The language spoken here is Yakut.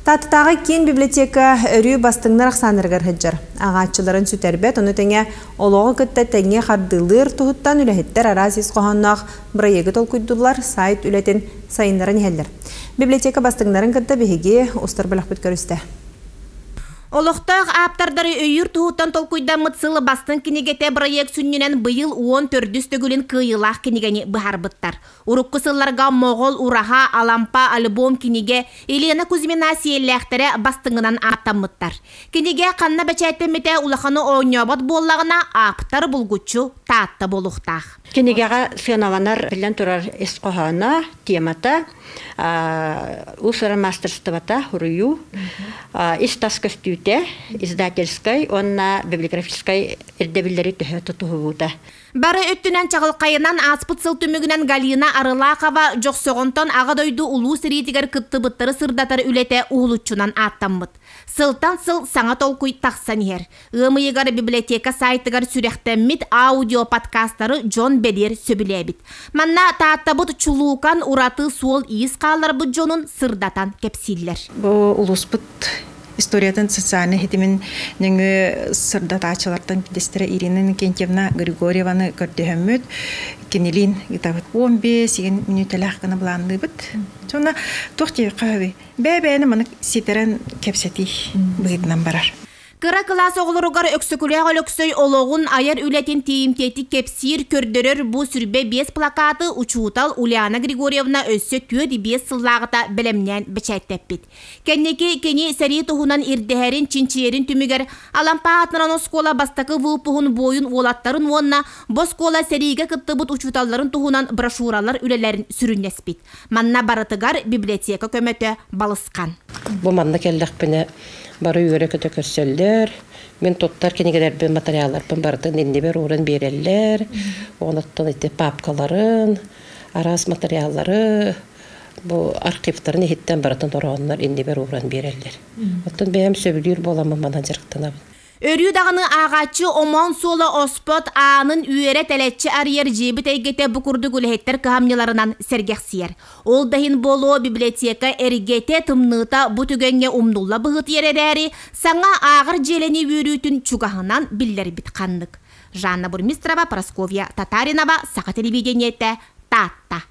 Тааттатааҕы киин библиотека өрүү бастыҥнар ахсааннарыгар сылдьар. Ааҕааччыларын сүтэрбэт, ону тэҥэ олоҕу кытта тэҥҥэ хардыылыыр туһуттан үлэһиттэр араас ис хоһоонноох бырайыагы толкуйдууллар, сайт үлэтин сайыннаран иһэллэр. Библиотека бастыҥнарын кытта биһиги устар бөлөхпүт көрүстэ. Олохтоох ааптардары өйүүр туһуттан толкуйдаммыт сыл бастыҥ кинигэтэ бырайыак сүнньүнэн быйыл 14-үс төгүлүн кыайыылаах кинигэни быһаарбыттар. Урукку сылларга Моҕол, Ураһа, Алампа, альбом кинигэ Елена Кузьмина сиэллээхтэрэ бастыҥынан ааттаммыттар. Кинигэ ханна бэчээттэммитэ улаханы оонньообот буоллаҕына, ааптар булгуччу Таатта буолуохтаах. Кинигэҕэ сыаналанар биллэн турар ис хоһооно, темата, уус-уран маастарыстыбата, суруйуу, ис-тас көстүүтэ, издательскай уонна библиографическай ирдэбиллэри төһө тутуһулуута. Бары өттүнэн чаҕылхайынан ааспыт сыл түмүгүнэн Галина Арылахова Дьохсоҕонтон Аҕа дойду Улуу сэриитигэр кыттыбыттары сырдатар үлэтэ уһулуччунан ааттаммыт. Сылтан сыл саҥа толкуй тахсан иһэр. Ыам ыйыгар библиотека сайтыгар сүрэхтэммит аудио-подкастары дьон бэлиэр сөбүлээбит. Манна Тааттабыт чулуукан ураты суол-иис хаалларбыт дьонун сырдатан кэпсииллэр. Бу улууспут историятын социальнай ситимин нөҥүө сырдатааччылартан биирдэстэрэ Ирина Иннокентьевна Григорьеваны көрдөһөммүт, кинилиин ыытабыт. 15 игин мүнүүтэлээх гына былаанныыбыт. Сонно туох диэххэ сөбүй? Бэйэ-бэйэни маннык ситэрэн кэпсэтии быһыытынан барар. Кыра кылаас оҕолоругар Өксөкүлээх Өлөксөй олоҕун, айар үлэтин тиийимтиэтик кэпсиир, көрдөрөр бу 25 плакаты учуутал Ульяна Григорьевна өссө 4-5 сыллааҕыта бэлэмнээн бэчээттэппит. Кэнники кини сэрии туһунан ирдэһэрин, чинчийэрин түмүгэр Алампа аатынан оскуола бастакы выпуһун буойун уолаттарын уонна бу оскуола сэриигэ кыттыбыт учууталларын туһунан брошюралар үлэлэрин сүрүннэспит. Манна барытыгар библиотека көмөтө балысхан. Бу манна кэллэхпинэ бары үөрэ-көтө көрсөллөр. Мин туттар кинигэлэрбин, материалларбын барытын иннибэр ууран биэрэллэр. Онуттан ити папкаларын, араас материаллары бу архивтарын иһиттэн барытын орооннор иннибэр ууран биэрэллэр. Оттон бэйэм сөбүлүүр буоламмын манан дьарыктанабын. Өрүү даҕаны ааҕааччы омоон суола оспот аанын үөрэ тэлэччи арыйар дьиэбит эйгэтэ бу курдук үлэһиттэр кыһамньыларынан сэргэхсийэр. Ол да иһин буолуо библиотека эргэтэ, тымныыта бу түгэҥҥэ умнулла быһыытыйар эрээри, саҥа ааҕар дьиэлэнии үөрүүтүн чугаһынан биллэрбит ханнык. Жанна Бурмистрова, Прасковья Татаринова, Саха телевидениетэ, Таатта.